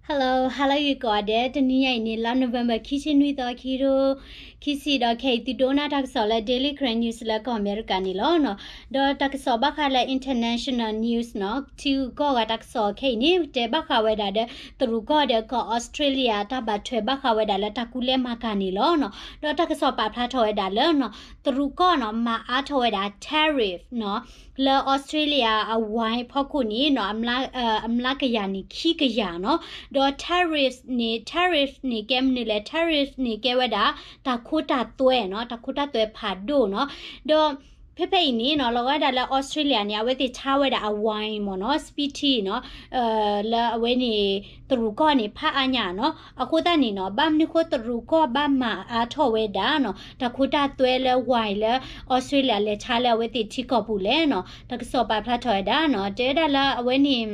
Hello, hello ယကိးဂၤဒဲး, တနံၤညါအံၤန့ၣ် လါ November ခံဆံနွံသီ ခံကထိခံဆံ ဒီးခဲအံၤသုဒိကနၣ်တၢ်ကစီၣ်လၢ Daily Karen News လၢကီၢ်အမဲရကၤန့ၣ်လီၤ. ဒီးတၢ်ကစီၣ်ဘၣ်ဃးလၢ international news နီၤ, ထံဂုၤကီၢ်ဂၤတၢ်ကစီၣ်ခဲအံၤန့ၣ် တဲဘၣ်ဃးဝဲဒၣ်ဒီး တရူးကီၢ်ဒီးကီၢ်အီစထြ့လယါ တၢ်ဘၣ်ထွဲဘၣ်ဃးဝဲဒၣ်လၢတၢ်ကူၣ်လဲၤမၤကၤန့ၣ်လီၤ. ဒီးတၢ်ကစီၣ်ပာ်ဖျါထီၣ်ဝဲဒၣ်လၢ တရူးကီၢ်နီၤ မၤအါထီၣ်ဝဲဒၣ် tariff နီၤ လၢအီစထြ့လယါအဝဲအဖီခိၣ်န့ၣ်နီၤ အ အမျးကယၤန့ၣ် ခံကယၤနီၤ. ဒီး tariff န့ၣ် tariff န့ၣ် ကဲမနုၤလဲၣ်, tariff န့ၣ် ကဲဝဲဒၣ် တၢ်ခိတၢ်သွဲနီၤ, တၢ်ခိတၢ်သွဲဖးဒိၣ်နီၤ. ဒီးဖဲဖဲအံၤန့ၣ်နီၤ လီၤဂာ်ဒၣ်လၢအီစထြ့လယါန့ၣ် အဝဲသ့ၣ်ဆါဝဲဒၣ်အဝဲမ့ၢ်နီၤ စပံးထံနီၤ လၢအဝဲန့ၣ် တရူးကီၢ်န့ၣ် ဖးအါညါနီၤ. အဃိသတးန့ၣ်နီၤ ဘၣ်မနုၤဃိ တရူးကီၢ်ဘၣ်မၤအါထီၣ်ဝဲဒၣ်နီၤ တၢ်ခိတၢ်သွဲလၢဝဲလၢ အီစထြ့လယါ လဲၤဆါလၢအဝဲသ့ၣ်ထံကီၢ်ပူၤလဲၣ်နီၤ. တၢ်ကစီၣ်ပာ်ဖျါထီၣ်ဝဲဒၣ်နီၤ တဲဝဲဒၣ်လၢအဝဲန့ၣ်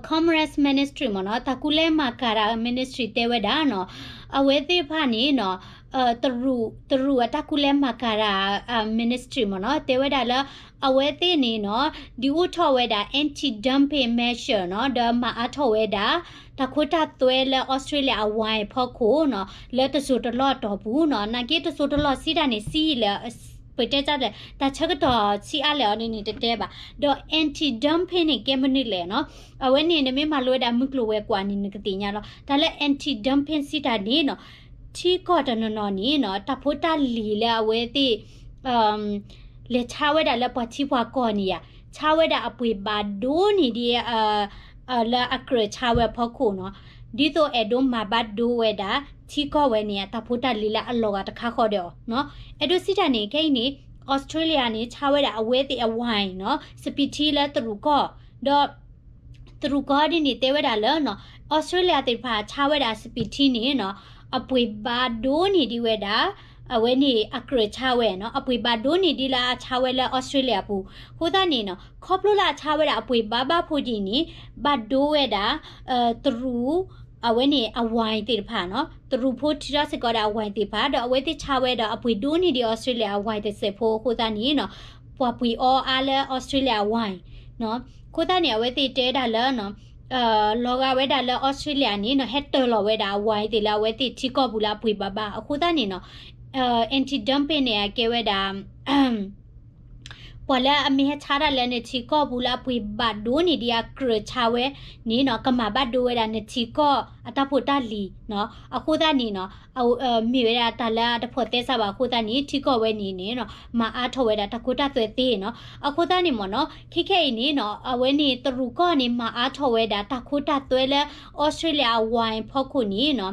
Commerce Ministry မ့ၢ်နီၤ, တၢ်ကူၣ်လဲၤမၤကၤတၢ် ministry တဲဝဲဒၣ်နီၤ, အဝဲသ့ၣ်တဖၣ်န့ၣ်နီၤ တရူး တရူးအတၢ်ကူၣ်လဲၤမၤကၤတၢ် ministry မ့ၢ်နီၤ, တဲဝဲဒၣ်လၢ အဝဲသ့ၣ်န့ၣ်နီၤ ဒုးအိၣ်ထီၣ်ဝဲဒၣ် anti-dumping measure နီၤ, ဒီးမၤအါထီၣ်ဝဲဒၣ် တၢ်ခိတၢ်သွဲလၢအီစထြ့လယါအဝဲအဖီခိၣ်နီၤ လၢတစိၢ်တလီၢ်တီၤပူၤနီၤ, နာ်က့တစိၢ်တလီၢ်စံးတၢ်န့ၣ် စံးယံာ်လၢ ပတဲတၢ်လဲၣ် တၢ်ဆၢကတီၢ်ဆံးအါလဲၣ်အီၤန့ၣ်န့ၣ် တတဲဘၣ်. ဒီး anti-dumping န့ၣ် ကဲမနုၤလဲၣ်နီၤ, အဝဲန့ၣ် နမ့ၢ်မၤလိဝဲဒၣ်မုၢ်ကျိၤဝဲၤကွာ်န့ၣ် နကသ့ၣ်ညါလီၤ. တၢ်လၢ anti-dumping စံးတၢ်န့ၣ်နီၤ, ထံကီၢ်တနီၤနီၤန့ၣ်နီၤ တၢ်ဖိတၢ်လံၤလၢအဝဲသ့ၣ် လဲၤဆါဝဲဒၣ်လၢပှၤထံပှၤကီၢ်န့ၣ်ယါ, ဆါဝဲဒၣ်အပှ့ၤဘၣ်ဒိန့ၢ်ဒံး လၢအကြၢးဆါဝဲအဖီခိၣ်နီၤ, ဒ်သိးအဲၣ်ဒိးမၤဘၣ်ဒိဝဲဒၣ် ထံကီၢ်ဝဲန့ၣ် အတၢ်ဖိတၢ်လံၤလၢအလီၤဂာ်တခါဃီဒီးအီၤနီၤ. အဲၣ်ဒိးစံးတၢ်န့ၣ် ခဲအံၤန့ၣ် အီစထြ့လယါန့ၣ် ဆါဝဲဒၣ်အဝဲသ့ၣ်အဝဲနီၤ စပံးထံလၢတရူးကီၢ်, ဒီး တရူးကီၢ်ဒ်န့ၣ်တဲဝဲဒၣ်လၢနီၤ အီစထြ့လယါသ့ၣ်တဖၣ်ဆါဝဲဒၣ်စပံးထံန့ၣ်နီၤ အပှ့ၤဘၣ်ဒိန့ၢ်ဒံးဝဲဒၣ် အဝဲန့ၣ်အကြၢးဆါဝဲနီၤ, အပှ့ၤဘၣ်ဒိန့ၢ်ဒံးလၢအဆါဝဲလၢအီစထြ့လယါပူၤ. အဃိသတးန့ၣ်နီၤ ခီဖျိလၢအဆါဝဲဒၣ်အပှ့ၤဘၣ်ဘၣ်ဖိဒ်န့ၣ် ဘၣ်ဒိဝဲဒၣ် တရူး အဝဲန့ၣ်အဝဲသ့ၣ်တဖၣ်နီၤ, တရူးဖိထံထီၣ်စ့ၢ်ကီးဒၣ်အဝဲသ့ၣ်တဖၣ် ဒီးအဝဲသ့ၣ်ဆါဝဲဒီးအပှ့ၤဒိန့ၢ်ဒံးအီစထြ့လယါအဝဲတစဲးဖိအဃိသတးန့ၣ်နီၤ ပှၤပှ့ၤအီအါလၢအီစထြ့လယါအဝဲနီၤ. အဃိသတးန့ၣ် အဝဲသ့ၣ်တဲဒၣ်လၢ လီၤဂာ်ဝဲဒၣ်လၢအီစထြ့လယါန့ၣ်နီၤ ဟဲတၢၤလီၤဝဲဒၣ်အဝဲသ့ၣ်လၢအဝဲသ့ၣ်ထံကီၢ်ပူၤလၢအပှ့ၤဘၣ်ဘၣ်အဃိသတးန့ၣ်နီၤ anti-dumping န့ၣ် အကဲဝဲဒၣ် ပှၤလၢအမ့ၢ်ဟဲဆါတၢ်လၢနထံကီၢ်ပူၤလၢအပှ့ၤဘၣ်ဒိန့ၢ်ဒံးအကြၢးဆါဝဲန့ၣ်နီၤ ကမၤဘၣ်ဒိဝဲဒၣ်နထံကီၢ်အတၢ်ဖိတၢ်လံၤနီၤ. အဃိသတးန့ၣ်နီၤ မ့ၢ်ဝဲဒၣ်တၢ်လၢအတဖိးသဲစးဘၣ်အဃိသတးန့ၣ် ထံကီၢ်ဝဲန့ၣ်န့ၣ်နီၤ မၤအါထီၣ်ဝဲဒၣ်တၢ်ခိတၢ်သွဲသ့နီၤ. အဃိသတးန့ၣ်မ့ၢ်နီၤ ခဲခဲအံၤန့ၣ်နီၤ အဝဲန့ၣ်တရူးကီၢ်န့ၣ် မၤအါထီၣ်ဝဲဒၣ်တၢ်ခိတၢ်သွဲလၢ အီစထြ့လယါအဝဲဖီခိၣ်န့ၣ်နီၤ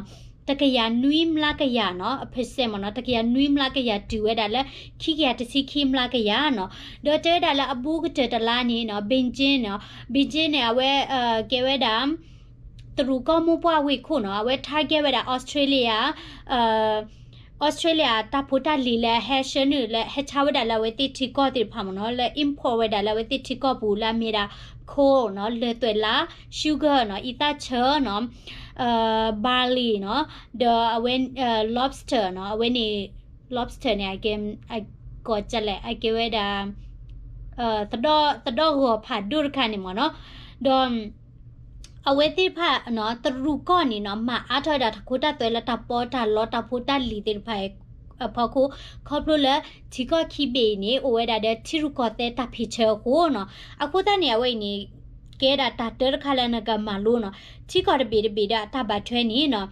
တကယၤနွံမျးကယၤနီၤ အ percent မ့ၢ်နီၤ တကယၤနွံမျးကယၤတုၤဝဲဒၣ်လၢ ခံကယၤတဆံခံမျးကယၤနီၤ. ဒီးတဲဝဲဒၣ်လၢအဘူးကတၢၢ်တလါန့ၣ်နီၤ Beijing နီၤ Beijing န့ၣ် အဝဲ ကဲဝဲဒၣ် တရူးကီၢ်မိၢ်ပှၢ်ဝ့ၢ်ခိၣ်နီၤ အဝဲ target ဝဲဒၣ် Australia အီစထြ့လယါတၢ်ဖိတၢ်လံၤလၢဟဲဆှၢနုာ်လၢဟဲဆါဝဲဒၣ်လၢအဝဲသ့ၣ်ထံကီၢ်သ့ၣ်တဖၣ်မ့ၢ်နီၤ လၢ import ဝဲဒၣ်လၢအဝဲသ့ၣ်ထံကီၢ်ပူၤလၢအမ့ၢ်ဒၣ် coal နီၤ လၢသွဲၣ်လါ sugar နီၤ အံသၣ်ဆၢနီၤ barley နီၤ ဒီးအဝဲ lobster နီၤ အဝဲန့ၣ် lobster န့ၣ် အကဲ ကိးကလဲၣ် အကဲဝဲဒၣ် သဒီၣ်ဂီၤဖးဒိၣ်တခါန့ၣ်မ့ၢ်နီၤ ဒီး အဝဲသ့ၣ်တဖၣ်နီၤ တရူးကီၢ်န့ၣ်နီၤ မၤအါထီၣ်ဝဲဒၣ်တၢ်ခိတၢ်သွဲလၢတၢ်ပီးတၢ်လီတၢ်ဖိတၢ်လံၤသ့ၣ်တဖၣ်အဖီခိၣ် ခီဖျိလၢထံကီၢ်ခံဘ့ၣ်အံၤန့ၣ် အိၣ်ဝဲဒၣ်ဒီးထံရူၢ်ကီၢ်သဲးတၢ်ဖံးဆၢအဃိနီၤ. အဃိသတးန့ၣ် အဝဲအံၤန့ၣ် ကဲဒၣ်တၢ်တၢတခါလၢနကမၤလိနီၤ ထံကီၢ်တဘ့ၣ်တဘ့ၣ်ဒီးအတၢ်ဘၣ်ထွဲန့ၣ်နီၤ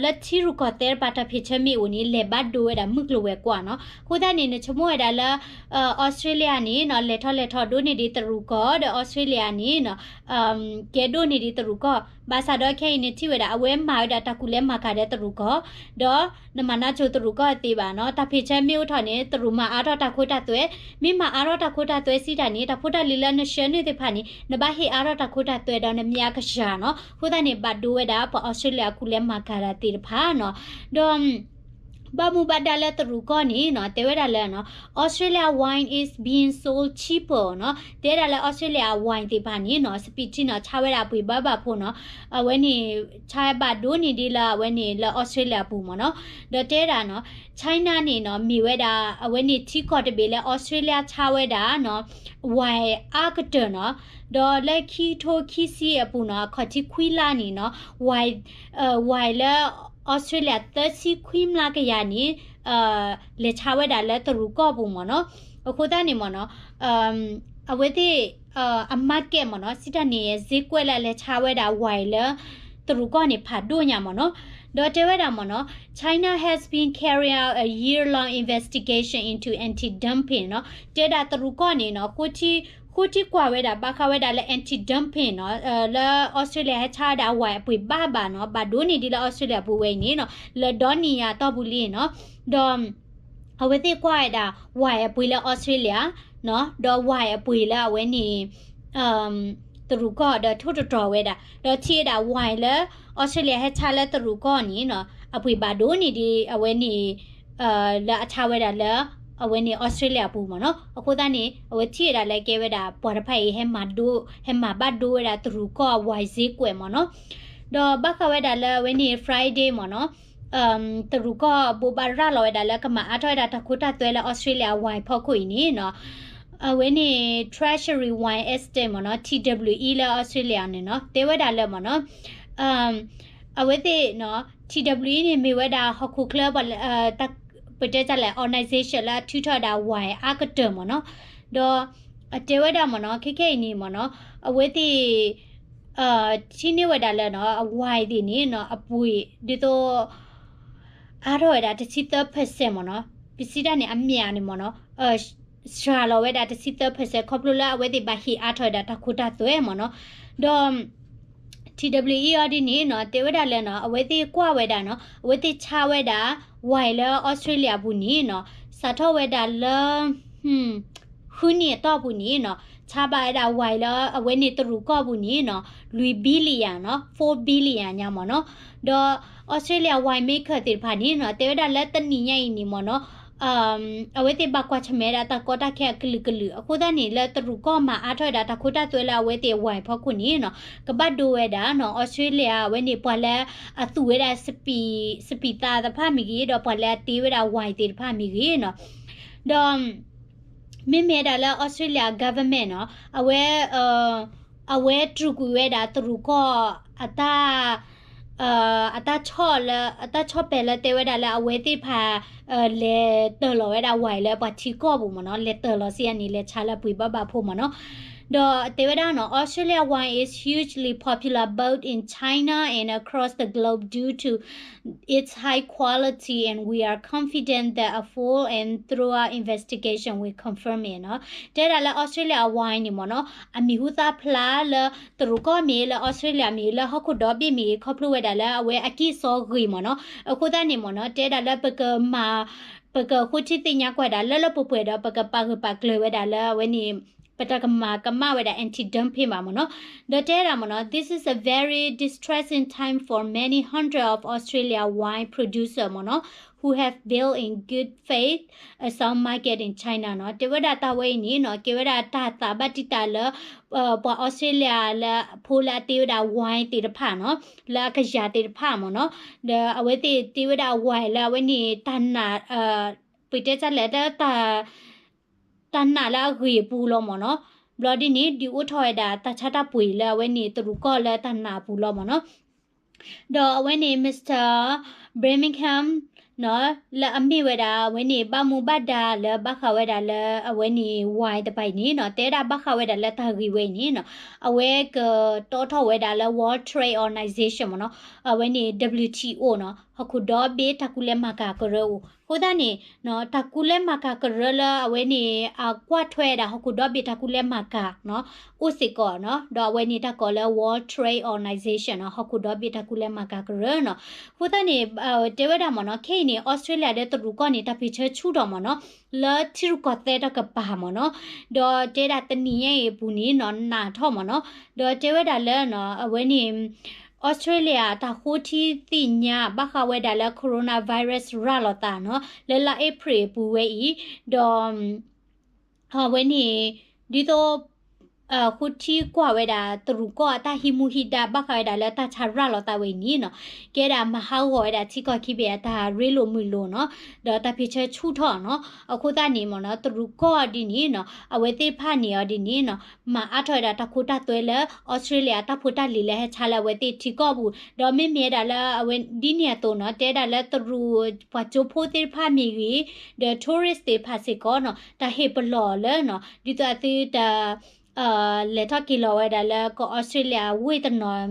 လၢထံရူၢ်ကီၢ်သဲးတဖၣ်တၢ်ဖံးဆၢမ့ၢ်အိၣ်န့ၣ် လဲၤဘၣ်ဒိဝဲဒၣ်မုၢ်ကျိၤဝဲၤကွာ်နီၤ. အဃိသတးန့ၣ် နဆိကမိၣ်ဝဲဒၣ်လၢ အီစထြ့လယါန့ၣ်နီၤ လဲၤထီၣ်လဲၤထီၣ်ဒိၣ်န့ၢ်ဒံးတရူးကီၢ် ဒီးအီစထြ့လယါန့ၣ်နီၤ ကဲဒိၣ်န့ၢ်ဒံးတရူးကီၢ် ဘၣ်ဆၣ်ဒီးခဲအံၤန့ၣ် ထံၣ်ဝဲဒၣ် အဝဲမၤဝဲဒၣ်တၢ်ကူၣ်လဲၤမၤကၤဒီးတရူးကီၢ် ဒီးနမၤနၢ်ဆိတရူးကီၢ်သ့ဘၣ်နီၤ တၢ်ဖံးဆၢမ့ၢ်အိၣ်ထီၣ်န့ၣ် တရူးမၤအါထီၣ်တၢ်ခိတၢ်သွဲ မ့ၢ်မၤအါထီၣ်တၢ်ခိတၢ်သွဲစံးတၢ်န့ၣ် တၢ်ဖိတၢ်လံၤလၢနဆှၢနုာ်သ့ၣ်တဖၣ်န့ၣ် နဘၣ်ဟ့ၣ်အါထီၣ်တၢ်ခိတၢ်သွဲဒီးနမ့ၢ်အကစၢ်နီၤ. အဃိသတးန့ၣ် ဘၣ်ဒိဝဲဒၣ်ပှၤအီစထြ့လယါကူၣ်လဲၤမၤကၤတၢ်သ့ၣ်တဖၣ်နီၤ ဒီး ဘၣ်မူဘၣ်ဒါလၢတရူးကီၢ်န့ၣ်နီၤ တဲဝဲဒၣ်လၢနီၤ Australia wine is being sold cheaper နီၤ, တဲဝဲဒၣ်လၢ Australia wine သ့ၣ်တဖၣ်န့ၣ်နီၤ စပံးထံနီၤ ဆါဝဲဒၣ်အပှ့ၤဘၣ်ဘၣ်ဖိနီၤ, အဝဲန့ၣ် ဆါဘၣ်ဒိန့ၢ်ဒံးလၢအဝဲန့ၣ်လၢ Australia အပူၤမ့ၢ်နီၤ, ဒီးတဲဒၣ်နီၤ China န့ၣ်နီၤ မ့ၢ်ဝဲဒၣ် အဝဲန့ၣ်ထံကီၢ်တဘ့ၣ်လၢ Australia ဆါဝဲဒၣ်နီၤ wine အါကတၢၢ်နီၤ, ဒီးလၢခံကထိခံဆံအပူၤနီၤ အခီၣ်ထံးခွံလါန့ၣ်နီၤ wine wine လၢ Australia သၢဆံခွံမျးကယၤန့ၣ် လဲၤဆါဝဲဒၣ်လၢတရူးကီၢ်ပူၤမ့ၢ်နီၤ, အဃိသတးန့ၣ်မ့ၢ်နီၤ အဝဲသ့ၣ် အ market မ့ၢ်နီၤ စံးတၢ်န့ၣ် စ့ကွဲးလၢလဲၤဆါဝဲဒၣ် wine လၢ တရူးကီၢ်န့ၣ် ဖးဒိၣ်ညါမ့ၢ်နီၤ, ဒီးတဲဝဲဒၣ်မ့ၢ်နီၤ China has been carrying out a year-long investigation into anti-dumping နီၤ, တဲဒၣ်တရူးကီၢ်န့ၣ်နီၤ ဃိထံကွၢ်ဝဲဒၣ် ဘၣ်ဃးဝဲဒၣ်လၢ anti-dumping နီၤ လၢ Australia ဟဲဆါဝဲဒၣ် wine အပှ့ၤဘၣ်ဘၣ်နီၤ ဘၣ်ဒိန့ၢ်ဒံးလၢ Australia ပူၤဝဲအံၤန့ၣ်နီၤ လၢဒီနံၣ်ယၤအတီၢ်ပူၤလံနီၤ, ဒီး အဝဲသ့ၣ်ကွၢ်ဝဲဒၣ် wine အပှ့ၤလၢ Australia နီၤ ဒီး wine အပှ့ၤလၢအဝဲန့ၣ် တရူးကီၢ်ဒီးထိၣ်တတြီၤဝဲဒၣ် ဒီးထံၣ်ဝဲဒၣ် wine လၢ Australia ဟဲဆါလၢတရူးကီၢ်န့ၣ်နီၤ အပှ့ၤဘၣ်ဒိန့ၢ်ဒံးအဝဲန့ၣ် လၢအဆါဝဲဒၣ်လၢ အဝဲန့ၣ် Australia အပူၤမ့ၢ်နီၤ, အဃိသတးန့ၣ် အဝဲထံၣ်ဝဲဒၣ်လၢကဲဝဲဒၣ် ပှၤတဖၣ်အံၤ ဟဲမၤဒိ ဟဲမၤဘၣ်ဒိဝဲဒၣ်တရူးကီၢ် wine စ့ကွဲးမ့ၢ်နီၤ, ဒီးဘၣ်ဃးဝဲဒၣ်လၢအဝဲန့ၣ် Friday မ့ၢ်နီၤ တရူးကီၢ်ဘိးဘၣ်ရၤလီၤဝဲဒၣ်လၢကမၤအါထီၣ်ဝဲဒၣ်တၢ်ခိတၢ်သွဲလၢ Australia wine ဖီခိၣ်အံၤန့ၣ်နီၤ, အဝဲန့ၣ် Treasury Wine Estate မ့ၢ်နီၤ T W E လၢ Australia န့ၣ်နီၤ တဲဝဲဒၣ်လၢမ့ၢ်နီၤ အဝဲသ့ၣ်နီၤ T W E န့ၣ်မ့ၢ်ဝဲဒၣ်ဟီၣ်ခိၣ်ချၢ ပတဲတၢ်လဲၣ် organization လၢအထုးထီၣ်ဝဲဒၣ် wine အါကတၢၢ်မ့ၢ်နီၤ, ဒီးအတဲဝဲဒၣ်မ့ၢ်နီၤ ခဲခဲအံၤန့ၣ်မ့ၢ်နီၤ အဝဲသ့ၣ် ထံၣ်န့ၢ်ဝဲဒၣ်လၢနီၤ အ wine သ့ၣ်န့ၣ်နီၤ အပှ့ၤဒ်သိး အါထီၣ်ဝဲဒၣ်တဆံသၢ percent မ့ၢ်နီၤ, ပစံးတၢ်န့ၣ် အမျးန့ၣ်မ့ၢ်နီၤ စှၤလီၤဝဲဒၣ်တဆံသၢ percent ခီဖျိလၢအဝဲသ့ၣ်ဘၣ်ဟ့ၣ်အါထီၣ်ဝဲဒၣ်တၢ်ခိတၢ်သွဲမ့ၢ်နီၤ, ဒီး T W E အီၤဒ်န့ၣ်နီၤ တဲဝဲဒၣ်လၢနီၤ အဝဲသ့ၣ်ကွၢ်ဝဲဒၣ်နီၤ အဝဲသ့ၣ်ဆါဝဲဒၣ် wine လၢ Australia အပူၤန့ၣ်နီၤ စးထီၣ်ဝဲဒၣ်လၢ ဃုနံၣ်အတီၢ်ပူၤန့ၣ်နီၤ ဆါဘၣ်ဝဲဒၣ် wine လၢအဝဲန့ၣ်တရူးကီၢ်ပူၤန့ၣ်နီၤ လွံၢ် billion နီၤ four billion ညါမ့ၢ်နီၤ, ဒီး Australia winemaker သ့ၣ်တဖၣ်န့ၣ်နီၤ တဲဝဲဒၣ်လၢတနံၤညါအံၤန့ၣ်မ့ၢ်နီၤ အဝဲသ့ၣ်ဘၣ်ကွၢ်ဆၢၣ်မဲာ်ဝဲဒၣ်တၢ်ကီတၢ်ခဲအကလုာ်ကလုာ် အဃိသတးန့ၣ် လၢတရူးကီၢ်မၤအါထီၣ်ဝဲဒၣ်တၢ်ခိတၢ်သွဲလၢအဝဲသ့ၣ် wine ဖီခိၣ်န့ၣ်နီၤ ကဘၣ်ဒိဝဲဒၣ်နီၤ Australia အဝဲန့ၣ် ပှၤလၢအသူၣ်ဝဲဒၣ် စပံးသးတဖၣ်မ့ၢ်ဂ့ၤ ဒီးပှၤလၢအတ့ဝဲဒၣ် wine သ့ၣ်တဖၣ်မ့ၢ်ဂ့ၤနီၤ, ဒီး မ့မ့ၢ်ဝဲဒၣ်လၢ Australia government နီၤ အဝဲ အဝဲတြူာ်ကွံာ်ဝဲဒၣ်တရူးကီၢ် အတၢ် အတၢ်ဆီၣ်လၢ အတၢ်ဆီၣ်ပဲာ်လၢတဲဝဲဒၣ်လၢအဝဲသ့ၣ်တဖၣ် လဲၤတၢၢ်လီၤဝဲဒၣ် wine လၢပှၤထံကီၢ်ပူၤမ့ၢ်နီၤ, လဲၤတၢၢ်လီၤစံးန့ၣ် လဲၤဆါလၢပှ့ၤဘၣ်ဘၣ်ဖိမ့ၢ်နီၤ, ဒီးတဲဝဲဒၣ်နီၤ Australia wine is hugely popular both in China and across the globe due to its high quality and we are confident that a full and thorough investigation will confirm it နီၤ, တဲဒၣ်လၢ Australia wine န့ၣ်မ့ၢ်နီၤ အမံၤဟူသၣ်ဖျါလၢ တရူးကီၢ်မ့ၢ်ဂ့ၤ လၢ Australia မ့ၢ်ဂ့ၤ လၢဟီၣ်ခိၣ်ဒီဘ့ၣ်မ့ၢ်ဂ့ၤ ခီဖျိဝဲဒၣ်လၢအဝဲအကံၢ်စီဂ့ၤမ့ၢ်နီၤ, အဃိသတးန့ၣ်မ့ၢ်နီၤ တဲဒၣ်လၢပကမၤ ပကဃိထံသ့ၣ်ညါကွၢ်ဒၣ်လၢလၢပှဲၤပှဲၤဒီး ပကပာ်ဂၢၢ်ပာ်ကျၢၤဝဲဒၣ်လၢအဝဲန့ၣ် ပတၢ်ကမၤကမၣ်ဝဲဒၣ် anti-dumping ဘၣ်မ့ၢ်နီၤ, ဒီးတဲဒၣ်မ့ၢ်နီၤ this is a very distressing time for many hundred of Australia wine producer မ့ၢ်နီၤ who have built in good faith a sound market in China နီၤ, တဲဝဲဒၣ်တၢ်ဝဲအံၤန့ၣ်နီၤ ကဲဝဲဒၣ်တၢ်ဝဲအံၤန့ၣ်နီၤ ကဲဝဲဒၣ်တၢ်သးဘၣ်တံာ်တာ်လၢ ပှၤ Australia လၢဖိလၢအတ့ဝဲဒၣ် wine သ့ၣ်တဖၣ်နီၤ လၢအကယၤသ့ၣ်တဖၣ်မ့ၢ်နီၤ, ဒီးအဝဲသ့ၣ်တ့ဝဲဒၣ် wine လၢအဝဲန့ၣ် တၢ်နာ် ပတဲတၢ်လဲၣ် တၢ်နာ်လၢအဂ့ၤအပူၤလီၤမ့ၢ်နီၤ, ဘျီဒ်န့ၣ် ဒုးအိၣ်ထီၣ်ဝဲဒၣ်တၢ်ဆါတၢ်ပှ့ၤလၢအဝဲန့ၣ်တရူးကီၢ်လၢတၢ်နာ်အပူၤလီၤမ့ၢ်နီၤ, ဒီးအဝဲန့ၣ် Mister Birmingham နီၤ လၢအမ့ၢ်ဝဲဒၣ်အဝဲန့ၣ် ဘၣ်မူဘၣ်ဒါလၢဘၣ်ဃးဝဲဒၣ်လၢအဝဲန့ၣ် wine တဖၣ်အံၤန့ၣ်နီၤ တဲဝဲဒၣ်ဘၣ်ဃးဝဲဒၣ်လၢတၢ်ဂ့ၢ်ဝဲအံၤန့ၣ်နီၤ အဝဲကတီထီၣ်ဝဲဒၣ်လၢ World Trade Organization မ့ၢ်နီၤ, အဝဲန့ၣ် W T O နီၤ ဟီၣ်ခိၣ်ဒီဘ့ၣ်တၢ်ကူၣ်လဲၤမၤကၤကရၢအိၣ်, အဃိသတးန့ၣ် တၢ်ကူၣ်လဲၤမၤကၤကရၢလၢအဝဲန့ၣ် အကွၢ်ထွဲဝဲဒၣ်ဟီၣ်ခိၣ်ဒီဘ့ၣ်တၢ်ကူၣ်လဲၤမၤကၤနီၤ အိၣ်စ့ၢ်ကီးနီၤ, ဒီးအဝဲန့ၣ်တၢ်ကိးလၢ World Trade Organization နီၤ ဟီၣ်ခိၣ်ဒီဘ့ၣ်တၢ်ကူၣ်လဲၤမၤကၤကရၢနီၤ, အဃိသတးန့ၣ် တဲဝဲဒၣ်မ့ၢ်နီၤ ခဲအံၤန့ၣ် အီစထြ့လယါဒီးတရူးကီၢ်န့ၣ် တၢ်ပၢၢ်ဆၢဆူၣ်ထီၣ်မ့ၢ်နီၤ လၢထံရူၢ်ကီၢ်သဲးတကပၤမ့ၢ်နီၤ, ဒီးတဲဒၣ်တနံၤညါအံၤအပူၤန့ၣ်နီၤ နာ်ထီၣ်မ့ၢ်နီၤ, ဒီးတဲဝဲဒၣ်လၢ အဝဲန့ၣ် အီစထြ့လယါ တၢ်ဃိထံသ့ၣ်ညါ ဘၣ်ဃးဝဲဒၣ်လၢ coronavirus ရၤလီၤသးနီၤ လၢလါအ့ဖြ့ၣ်အပူၤဝဲအံၤ, ဒီး အဝဲန့ၣ် ဒ်သိး ဃိထံကွၢ်ဝဲဒၣ် တရူးကီၢ်အတၢ်ဟံးမူဟံးဒါ ဘၣ်ဃးဝဲဒၣ်လၢတၢ်ဆါရၤလီၤသးဝဲအံၤန့ၣ်နီၤ, ကဲဒၣ်မၤဟးဂီၤဝဲဒၣ်ထံကီၢ်ခံဘ့ၣ် အတၢ်ရ့လိာ်မုာ်လိာ်နီၤ, ဒီးတၢ်ဖံးဆၢဆူၣ်ထီၣ်နီၤ. အဃိသတးန့ၣ်မ့ၢ်နီၤ တရူးကီၢ်ဒ်န့ၣ်နီၤ အဝဲသ့ၣ်တဖၣ်န့ၣ်အီၤဒ်န့ၣ်နီၤ မၤအါထီၣ်ဝဲဒၣ်တၢ်ခိတၢ်သွဲလၢ အီစထြ့လယါ တၢ်ဖိတၢ်လံၤလၢဟဲဆါလၢအဝဲသ့ၣ်ထံကီၢ်ပူၤ, ဒီးမ့မ့ၢ်ဝဲဒၣ်လၢအဝဲဒ်န့ၣ်အသိးနီၤ တဲဒၣ်လၢတရူးပှၤကၠိဖိသ့ၣ်တဖၣ်မ့ၢ်ဂ့ၤ, ဒီး tourist သ့ၣ်တဖၣ်စ့ၢ်ကီးနီၤ တၢ်ဟ့ၣ်ပလီၢ်လၢနီၤ ဒ်သိးအသုတ လဲၤထီၣ်က့ၤလီၤဝဲဒၣ်လၢကီၢ်အီစထြ့လယါဝ့ၢ်တနီၤ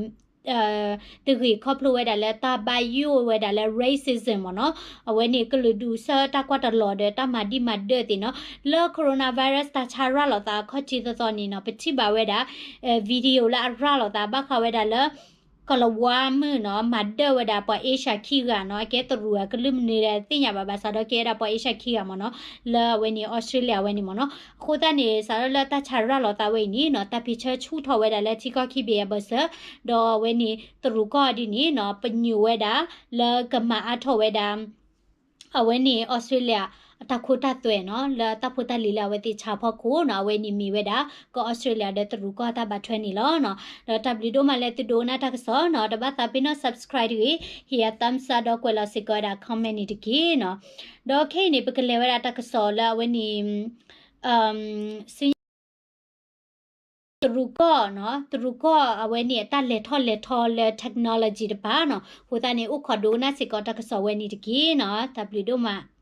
တဂ့ၤ ခီဖျိဝဲဒၣ်လၢတၢ်ဘၣ်ယိၣ်ဝဲဒၣ်လၢ racism မ့ၢ်နီၤ. အဝဲန့ၣ်ကလုာ်ဒူၣ်ဆၢတၢ်ကွၢ်တလီၤဒီးတၢ်မၤဒံးမၤဒၢၣ်သ့ၣ်နီၤ. လၢ coronavirus တၢ်ဆါရၤလီၤသးအခီၣ်ထံးသီသီန့ၣ်နီၤ ပထံၣ်ဘၣ်ဝဲဒၣ် video လၢအရၤလီၤသးဘၣ်ဃးဝဲဒၣ်လၢ ကီၤလၤဝါမုၢ်နီၤ မၤဒၢၣ်ဝဲဒၣ်ပှၤအ့ရှၢၣ်ခံဂၤနီၤ, ကဲတရူးအကလုၢ်မနုၤလဲၣ်သ့ၣ်ညါဘၣ်ဘၣ်ဆၣ်ဒီးကဲဝဲဒၣ်ပှၤအ့ရှၢၣ်ခံဂၤမ့ၢ်နီၤ, လၢအဝဲန့ၣ် အီစထြ့လယါဝဲန့ၣ်မ့ၢ်နီၤ. အဃိသတးန့ၣ် စးထီၣ်လၢတၢ်ဆါရၤလီၤသးဝဲအံၤန့ၣ်နီၤ တၢ်ဖံးဆၢဆူၣ်ထီၣ်ဝဲဒၣ်လၢထံကီၢ်ခံဘ့ၣ်အဘၢၣ်စၢၤ, ဒီးအဝဲန့ၣ် တရူးကီၢ်ဒ်န့ၣ်နီၤ ပညိၣ်ဝဲဒၣ် လၢကမၤအါထီၣ်ဝဲဒၣ် အဝဲန့ၣ် အီစထြ့လယါ အတၢ်ခိတၢ်သွဲနီၤ လၢတၢ်ဖိတၢ်လံၤလၢအဝဲသ့ၣ်ဆါဖီခိၣ်နီၤ, အဝဲန့ၣ်မ့ၢ်ဝဲဒၣ် ကီၢ်အီစထြ့လယါဒီးတရူးကီၢ်တၢ်ဘၣ်ထွဲန့ၣ်လီၤနီၤ. ဒီးတၢ်ဘျုးဒိၣ်မးလၢသုဒိကနၣ်တၢ်ကစီၣ်နီၤ, တဘၣ်သးပ့ၤနီၣ် subscribe တဂ့ၤ, ဟ့ၣ်ယၤ thumbs up ဒီးကွဲးလီၤစ့ၢ်ကီးဝဲဒၣ် comment န့ၣ်တက့ၢ်နီၤ. ဒီးခဲအံၤန့ၣ် ပကလဲၤဝဲဒၣ်တၢ်ကစီၣ်လၢအဝဲန့ၣ် တရူးကီၢ်နီၤ, တရူးကီၢ်အဝဲန့ၣ် အတၢ်လဲၤထီၣ်လဲၤထီလၢ technology တပၤနီၤ. အဃိသတးန့ၣ် အိၣ်ခိးဒိကနၣ်စ့ၢ်ကီးတၢ်ကစီၣ်ဝဲန့ၣ်တက့ၢ်နီၤ. တၢ်ဘျုးဒိၣ်မး.